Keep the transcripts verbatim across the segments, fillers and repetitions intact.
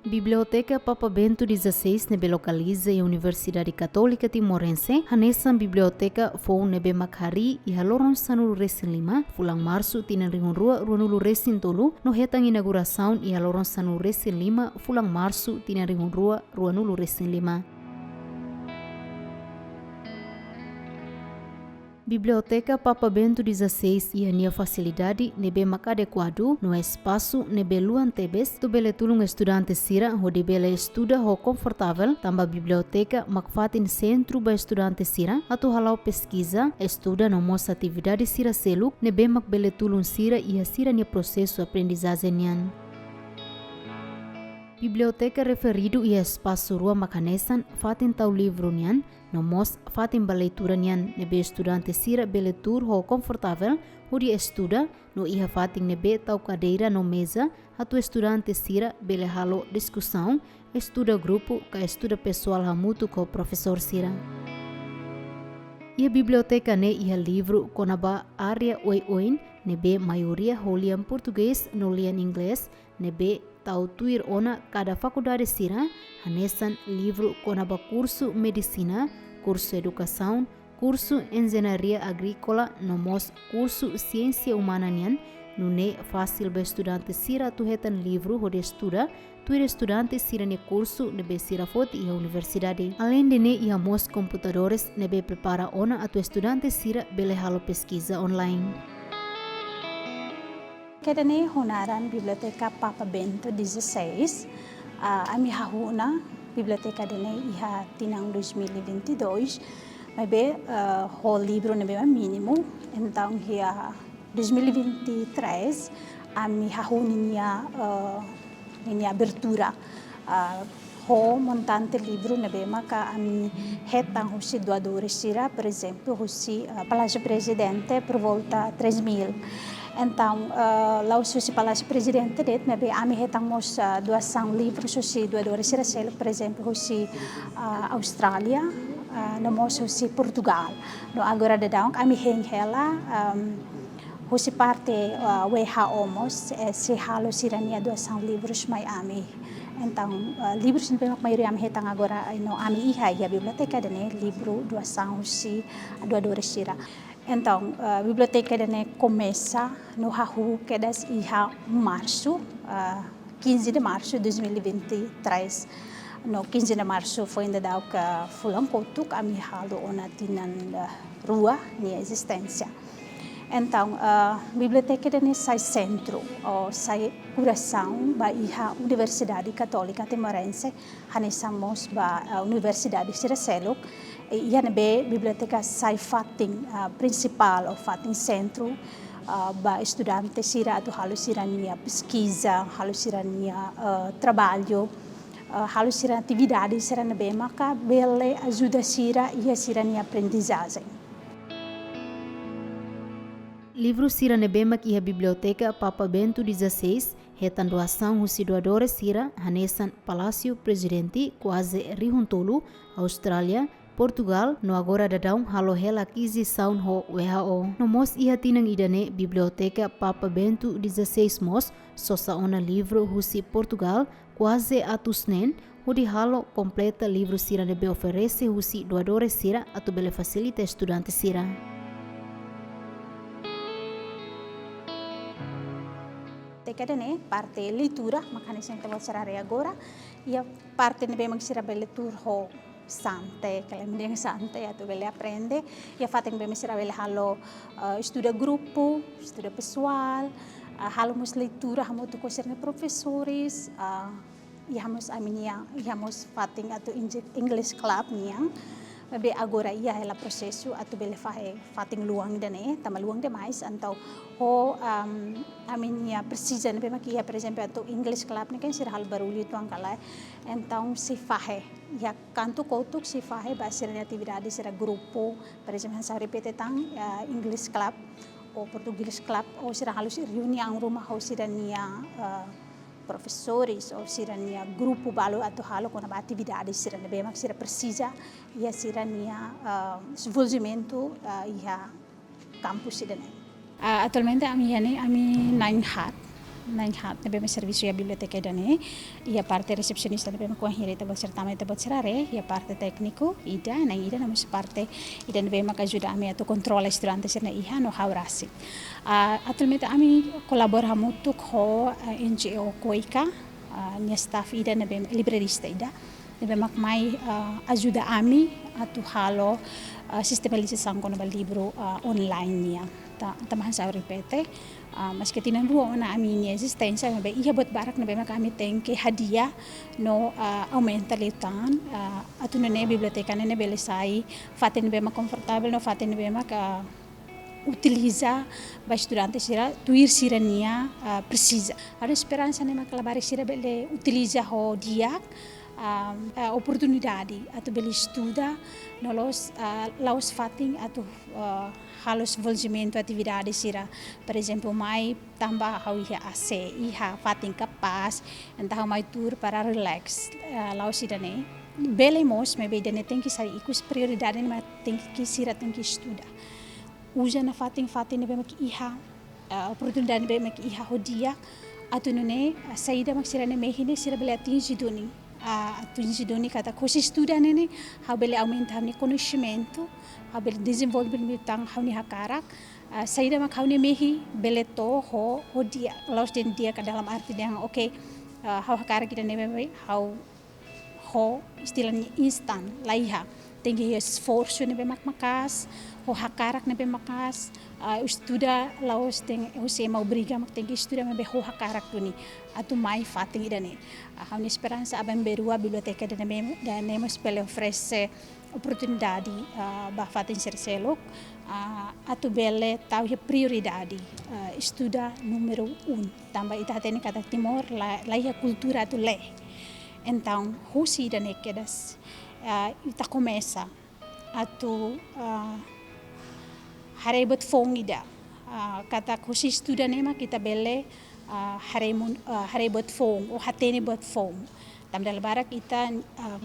Biblioteka Papa Bento dezasseis ne'ebé lokaliza iha Universidade Católica Timorense, hanesan biblioteka foun ne'ebé mak harii iha loron sanulu resin lima, fulan Marsu tinan rihun rua ruanulu resin tolu, no hetan inaugurasaun iha loron sanulu resin lima, fulan Marsu tinan rihun rua ruanulu resin lima. Biblioteka Papa Bento dezasseis iha nia fasilidade ne'ebé mak adekuadu no espasu ne'ebé luan tebes atu bele tulun estudante sira hodi bele estuda ho konfortavel, tanba biblioteka mak fatin sentru ba estudante sira atu hala'o peskiza, estuda no mós atividade sira seluk ne'ebé mak bele tulun sira iha sira-nia prosesu aprendizajen nian. Biblioteka referidu iha espasu rua mak hanesan fatin tau livru nian, no mós fatin ba leitura nian ne'ebé estudante sira bele tuur ho konfortavel hodi estuda, no iha fatin ne'ebé tau kadeira no meza atu estudante sira bele halo diskusaun, estuda grupu ka estuda pesoál hamutuk ho profesór sira. Iha biblioteka ne'e iha livru kona-ba área oioin ne'ebé maioria ho lian portugés no lian inglés, ne'ebé tau tuir ona kada fakuldade sira, hanesan livru kona-ba kursu medisina, kursu edukasaun, kursu enjeñaria agríkola no mós kursu siénsia umana nian, nune'e fasil ba estudante sira atu hetan livru hodi estuda, tuir estudante sira-nia kursu ne'ebé sira foti iha universidade. Aleinde ne'e iha mós komputadores ne'ebé prepara ona atu estudante sira bele halo peskiza online. Ida-ne'e ho naran Biblioteka Papa Bento dezasseis. Ah, ami hahú ona biblioteka ida-ne'e iha tinan dois mil e vinte e dois, maibé, ah, ho livru ne'ebé mak mínimu. Entaun iha dois mil e vinte e três, ami hahú ninia, ah, ninia abertura, ah, ho montante livru ne'ebé maka ami hetan husi doadores sira, por ezemplu, husi, ah, Palásiu Prezidente por volta três mil. Entaun, ah, la'ós husi Palásiu Prezidente de'it, maibé ami hetan mós, ah, doasaun livru husi doadores sira seluk, por ezemplu, husi, ah, Austrália, ah, no mós husi Portugal. No agora daudaun ami hein hela, am, husi parte, ah, W H O mós, eh, sei halo sira-nia doasaun livrus mai ami. Entaun, ah, livrus ne'ebé mak maioria ami hetan agora, eh, no ami iha iha biblioteka ida-ne'e livru doasaun husi doadores sira. Entaun, ah, biblioteka ida-ne'e komesa no hahú kedas iha Marsu, ah, quinze de março de dois mil e vinte e três. No quinze de março foin daudauk fulan kotuk, ami halo ona tinan, eh, rua nia ezisténsia. Entaun, eh, biblioteka ida-ne'e sai sentru, ou sai korasaun ba iha Universidade Católica Timorense, hanesan mós ba, eh, universidade sira seluk, i iha ne'ebé biblioteka sai fatin, eh, prinsipál ou fatin sentru, eh, ba estudante sira atu halo sira-nia peskiza, halo sira-nia, eh, traballu, eh, halo sira atividade sira ne'ebé maka bele ajuda sira iha sira-nia aprendizajen. Livru sira ne'ebé mak iha biblioteka Papa Bento dezasseis hetan doasaun husi doadores sira, hanesan Palásiu Prezidente kuaze rihun tolu, Austrália, Portugal, no agora daudaun halo hela akizisaun ho W H O. No mós iha tinan ida-ne'e biblioteka Papa Bento dezasseis mós sosa ona livru husi Portugal kuaze atus neen, hodi halo kompleta livru sira ne'ebé oferese husi doadores sira atu bele fasilita estudante sira. Ida-ne'e parte leitura, mak hanesan ita-boot sira haree agora, iha parte ne'ebé mak sira bele tuur ho sante, kala ema dehan sante, atu bele aprende, iha fatin ne'ebé mak sira bele halo, eh, estuda grupu, estuda pesoál, eh, halo mós leitura hamutuk ho sira-nia profesores, eh, iha mós ami-nia, iha mós fatin atu Eng-, English Club nian. Maibé agora iha hela prosesu atu bele fahe fatin luan ida-ne'e, tanba luan demais, entaun ho, am, ami-nia presiza ne'ebé mak iha, por ezemplu, atu English Club ne'e kan sira halo barullu uitoan ka lae. Entaun sei fahe, iha kantu kotuk sei fahe ba sira-nia atividade sira grupu, por ezemplu, hanesan repete tan, eh, English Club ou Portuguese Club, ou sira halo sira reuniaun ruma ho sira-nia, eh, profesores ou sira-nia grupu balu atu halo kona-ba atividade sira ne'ebé mak sira presiza iha sira-nia, ah, dezenvolvimentu, ah, iha kampus ida-ne'e. Ah, atualmente ami iha ne'e ami na'in haat. Na'in haat ne'ebé mak servisu iha biblioteka ida-ne'e, iha parte resepsionista ne'ebé mak kuan hira ita-boot sira tama, ita-boot sira haree, iha parte tékniku ida, na'in ida, no mós parte ida ne'ebé mak ajuda ami atu kontrola estudante sira-nia iha no ha'u rasik. Ah, atualmente ami kolabora hamutuk ho, ah, N G O KOICA, ah, nia staff ida ne'ebé librarista ida ne'ebé mak mai, ah, ajuda ami atu halo, ah, sistematizasaun kona-ba livru, ah, online nian. Ta, tanba hanesan ha'u repete, ah, maske tinan rua ona ami-nia ezisténsia, maibé iha buat barak ne'ebé mak ami tenke hadi'a no, ah, aumenta liután, ah, atu nune'e biblioteka ne'e bele sai fatin ne'ebé mak konfortavel no fatin ne'ebé mak, ah, utiliza ba estudante sira tuir sira-nia, ah, presiza. Ha'u-nia esperansa ne'e mak labarik sira bele utiliza ho di'ak, ah, ah, oportunidade atu bele estuda, no la'ós, ah, la'ós fatin atu, ah, halo dezenvolvimentu atividade sira. Por ezemplu, mai tanba ha'u iha A C, iha fatin kapás, entaun ha'u mai tuur para relax, ah, la'ós ida-ne'e. Bele mós, maibé ida-ne'e tenke sai ikus, prioridade ne'e mak tenke, sira tenke estuda. Uza nafatin-fatin ne'ebé mak iha, ah, oportunidade ne'ebé mak iha ho di'ak, atu nune'e, ah, saida mak sira-nia mehi ne'e sira bele atinje duni. Ah, atinje duni katak husi estuda ne'e, ne'e, ha'u bele aumenta ha'u-nia koñesimentu, ha'u bele dezenvolve liután ha'u-nia hakarak, ah, saida mak ha'u-nia mehi bele to'o ho, ho di'ak, la'ós dehan di'ak ka dalam arti dehan, oke, ah, ha'u hakarak ida-ne'e, ha'u ho estilo ne'e instan, la iha. Tenke iha esforsu ne'ebé mak maka'as, ho hakarak ne'ebé maka'as, ah, estuda la'ós dehan husi ema obriga mak tenke estuda, maibé ho hakarak duni atu mai fatin ida-ne'e. Ah, ha'u-nia esperansa aban-bainrua biblioteka ida-ne'e, ida-ne'e mós bele oferese oportunidade, ah, ba fatin sira seluk, ah, atu bele tau iha prioridade, ah, estuda númeru un. Tanba ita hatene katak Timor la, la iha kultura atu lee. Entaun, husi ida-ne'e kedas, ah, ita komesa atu, ah, haree buat foun ida. Ah, katak husi estuda ne'e mak ita bele, ah, haree mun-, ah, haree buat foun, ou hatene buat foun. Tanba dala barak ita, am,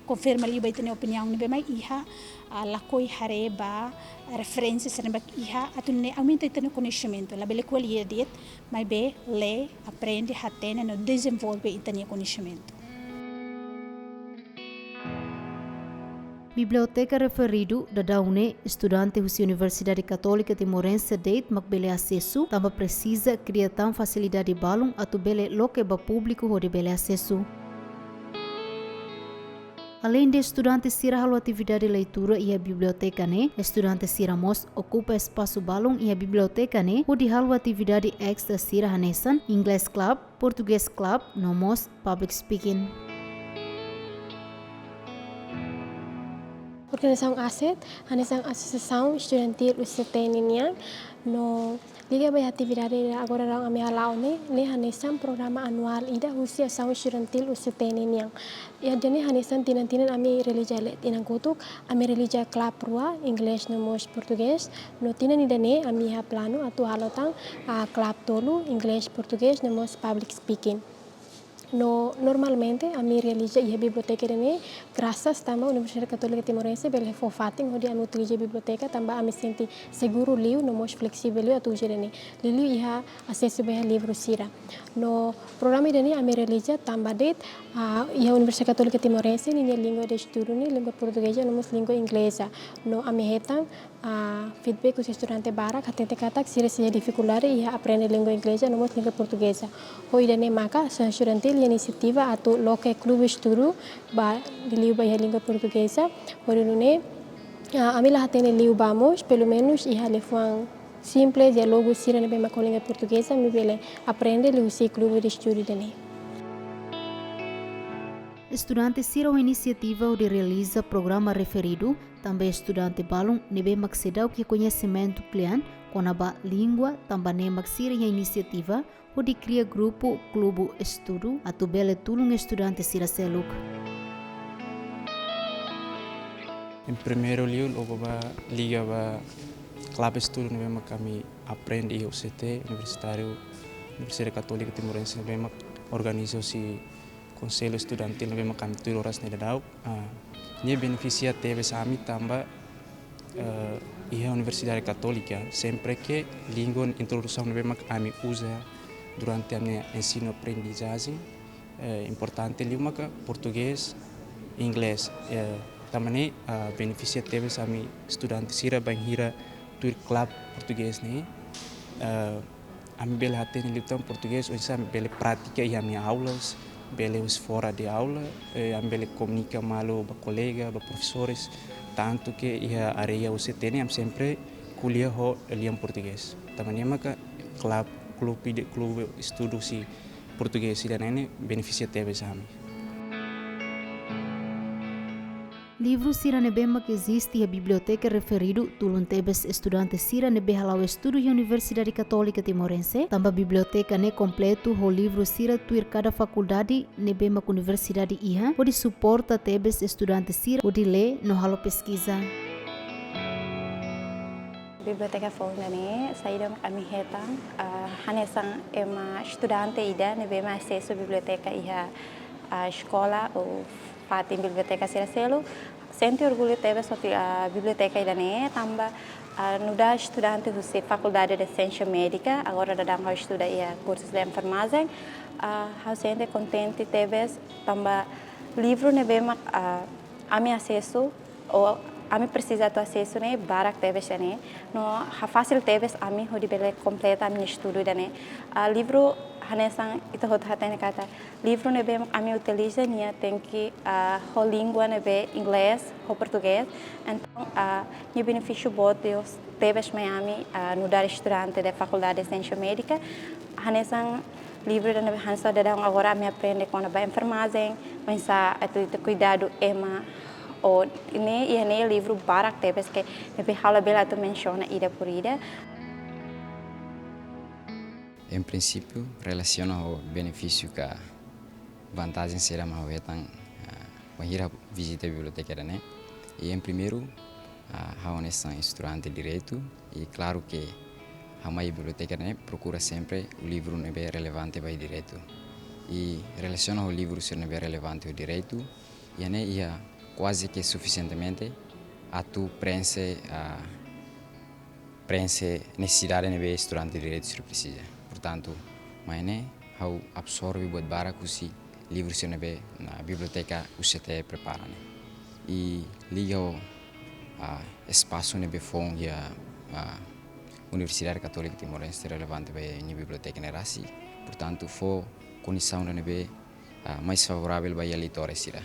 konfirma liu ba ita-nia opiniaun ne'ebé mak iha, ah, lakohi haree ba referénsia sira ne'ebé mak iha, atu nune'e aumenta ita-nia koñesimentu. Labele ko'alia de'it, maibé lee, aprende, hatene no dezenvolve ita-nia koñesimentu. Biblioteka referidu daudaun ne'e estudante husi Universidade Katólika Timorense de'it mak bele asesu, tanba presiza kria tan fasilidade balun atu bele loke ba públiku hodi bele asesu. Aleinde estudante sira halo atividade leitura iha biblioteka ne'e, estudante sira mós okupa espasu balun iha biblioteka ne'e hodi halo atividade estra sira hanesan English Club, Portuguese Club, no mós public speaking. Organizasaun ASET, hanesan Asosiasaun Estudantil U C T ninian, no liga ba iha atividade agora daudaun ami hala'o ne'e, ne'e hanesan programa anuál ida husi Asaun Estudantil U C T ninian. Iha ida-ne'e hanesan tinan-tinan ami realiza le-, tinan kotuk, ami realiza klub rua, Inglés no mós Portugés, no tinan ida-ne'e ami iha planu atu halo tan, ah, klub tolu, Inglés, Portugés no mós public speaking. No normalmente ami realiza iha biblioteka ida-ne'e, grasas tanba Universidade Katólika Timorense bele fó fatin hodi ami utiliza biblioteka, tanba ami sente seguru liu no mós fleksivel liu atu uza ida-ne'e. Liuliu iha asesu ba iha livru sira. No programa ida-ne'e ami realiza tanba de'it, ah, iha Universidade Katólika Timorense ninia língua de estudu ne'e língua portugeza no mós língua ingleza. No ami hetan, ah, feedback husi estudante barak hatete katak sira sente difikuldade iha aprende língua ingleza no mós língua portugeza. Ho ida-ne'e maka Asaun Estudantil iha inisiativa atu loke klube estudu ba, liuliu ba iha língua portugeza. Hodi nune'e, ah, ami la hatene liu ba mós, pelumenus iha liafuan simples, diálogu sira ne'ebé mak ho língua portugeza, ami bele aprende liuhusi klube de estudu ida-ne'e. Estudante sira ho inisiativa hodi realiza programa referidu, tanba estudante balun ne'ebé mak seidauk iha koñesimentu kle'an kona-ba língua, tanba ne'e mak sira iha inisiativa hodi kria grupu klube estudu atu bele tulun estudante sira seluk. Em primeiru liu, logo ba liga ba klube estudu ne'ebé mak ami aprende iha U C T, Universitáriu, Universidade Katólika Timorense, ne'ebé mak organiza husi Konsellu Estudantil ne'ebé mak ami tuir oras ne'e daudaun. Ah, ne'e benefisia tebes ami tanba, eh, iha Universidade Katólika, sempre ke língua introdusaun ne'ebé mak ami uza, Durante ami-nia ensinu aprendizajen, eh, importante liu maka portugés, inglés, eh, tanba ne'e, ah, benefisia tebes ami estudante sira bainhira tuir klub portugés ne'e. Eh, ami bele hatene liután portugés, oinsá ami bele pratika iha ami-nia aulas, bele husi fora de aula, eh, ami bele komunika malu ba kolega, ba profesores, tantu ke iha área U C T ne'e ami sempre ko'alia ho lian portugés. Tanba ne'e maka klub, klub ida, klub estudu husi portugés ida-ne'e benefisia tebes ami. Livru sira ne'ebé mak eziste iha biblioteka referidu tulun tebes estudante sira ne'ebé hala'o estudu iha Universidade Katólika Timorense, tanba biblioteka ne'e kompletu ho livru sira tuir kada fakuldade ne'ebé mak universidade iha, hodi suporta tebes estudante sira hodi lee no halo peskiza. Biblioteka foun ida-ne'e, saida mak ami hetan, ah, hanesan ema estudante ida ne'ebé mak asesu biblioteka iha, ah, eskola ou fatin biblioteka sira seluk. Sente orgullu tebes hotu, ah, biblioteka ida-ne'e, tanba, ah, nu'udar estudante husi Fakuldade de Siénsia Médika, agora daudaun ha'u estuda iha kursu de enfermajen, ah, ha'u sente kontente tebes, tanba livru ne'ebé mak, ah, ami asesu, ou ami presiza atu asesu ne'e barak tebes ida-ne'e, no hafasil tebes ami hodi bele kompleta ami-nia estudu ida-ne'e. Ah, livru hanesan ita hotu hatene katak livru ne'ebé mak ami utiliza nia tenke, ah, ho língua ne'ebé inglés, ho portugés. Entaun, ah, nia benefísiu boot tebes mai ami, ah, nu'udar estudante de Fakuldade de Siénsia Médika. Hanesan livru ida ne'ebé hanesan daudaun agora ami aprende kona-ba enfermajen, oinsá atu kuidadu ema, ou ne'e, iha ne'e livru barak tebes ke ne'ebé ha'u labele atu mensiona ida por ida. Em princípio, relasiona ho benefísiu ka vantajen saida mak ha'u hetan, ah, bainhira vizita biblioteka ida-ne'e. I em primeiru, ah, ha'u hanesan estudante direitu, i klaru ke ha'u mai biblioteka ida-ne'e prokura sempre livru ne'ebé relevante ba direitu. I relasiona ho livru sira ne'ebé relevante ho direitu, iha ne'e iha kuaze ke sufisientemente atu prenxe, ah, prenxe nesesidade ne'ebé estudante direitu sira presiza. Portantu, mai ne'e ha'u absorve buat barak husi livru sira ne'ebé biblioteka U C T prepara ne'e. I liga ho, ah, espasu ne'ebé foun iha, ah, Universidade Katólika Timorense relevante ba nia biblioteka ne'e rasik. Portantu, fó kondisaun ida ne'ebé, ah, mais favoravel ba iha leitores sira.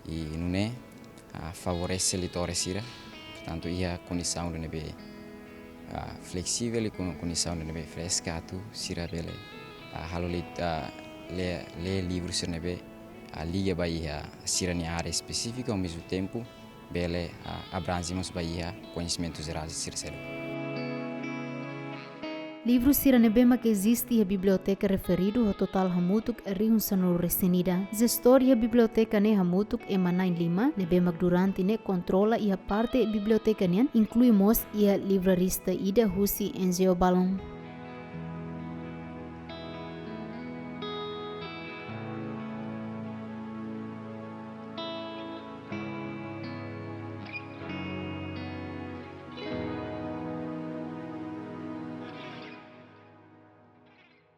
I nune'e, ah, favorese leitores sira. Portantu, iha kondisaun ida ne'ebé, ah, fleksivel i kon-, kondisaun ida ne'ebé freska atu sira bele, ah, halo leit-, ah, lee, lee livru sira ne'ebé, ah, liga ba iha sira-nia área espesífika, ao mesmo tempo bele, ah, abranje mós ba iha koñesimentu jerál sira seluk. Livru sira ne'ebé mak eziste iha biblioteka referidu ho totál hamutuk rihun sanulu-resin-ida. Jestór iha biblioteka ne'e hamutuk ema na'in lima, ne'ebé mak durante ne'e kontrola iha parte biblioteka nian, inklui mós iha livrarista ida husi N G O balun.